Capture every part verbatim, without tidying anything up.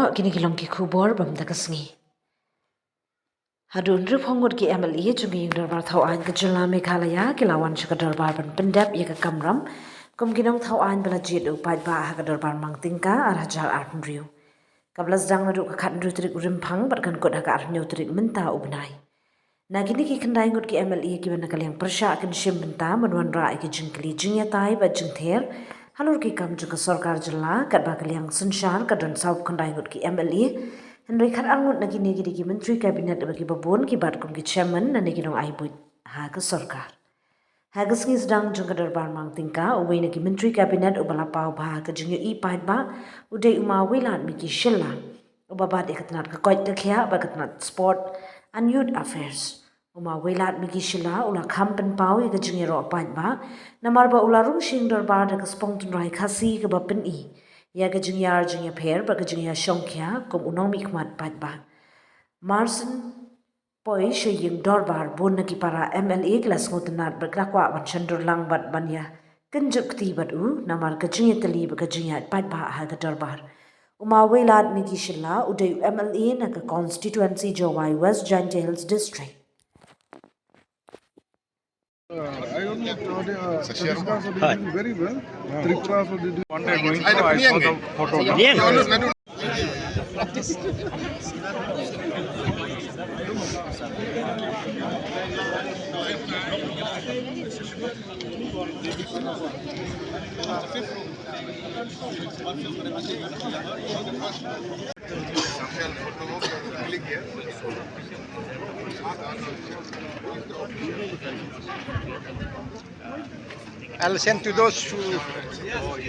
Kine ki long ki khubor bam da ka sngi. Haduh hynriewphew ngut ki M L A jong ka ïing dorbar thaw aiñ ka jylla Meghalaya ki la wan sha ka dorbar ban pyndep ïa ka kamram kum ki nongthaw aiñ ba la jied u paidbah ha ka dorbar Mang Tyngka ar hajar arphew hynriew. Kaba la sdang naduh ka khathynriew tarik u Rymphang bad kan kut ha ka arphew tarik mynta u bnai. Na kine ki khyndai ngut ki M L A kiba na ka liang pyrshah kin shim bynta ban wanrah ïa ki jingkylli jingïatai bad jingther halor ki kam jong ka sorkar jylla, katba ka liang synshar ka don sawphew khyndai ngut ki M L A, hynrei khatar ngut na kine ki dei ki myntri kabinet bad kiba bun ki bat kum ki chairman lane ki nongai buit ha ka sorkar. Ha ka sngi sdang jong ka dorbar Mang Tyngka, uwei na ki myntri kabinet uba la paw bha ha ka jingïohi paidbah u dei u ma Wailadmiki Shylla, uba bat ïa ka tnat ka koit ka khiah bad ka tnat Sport and Youth Affairs. U ma Wailadmiki Shylla u la kham pynpaw ïa ka jingïaroh paidbah namar ba u la rung sha ïing dorbar da ka spong tynrai Khasi kaba pyni ïa ka jingïar jingïapher bad ka jingïashongkhia kum u nongmihkhmat paidbah. Marshen poi sha ïing dorbar, bun na ki para M L A ki la sngewtynnat bad ki la kwah ban shon dur lang bad ban ïa kynjop kti bad u namar ka jingïatylli bad ka jingïaid paidbah ha ka dorbar. U ma Wailadmiki Shylla u dei u M L A na ka constituency Jowai West Jaintia Hills District. Uh, I don't know, uh, they, uh, Chhattisgarh, so they did very well. Tripura, so they did. One day going to, I saw the photo. I'll send to those who,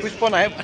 whose phone I have.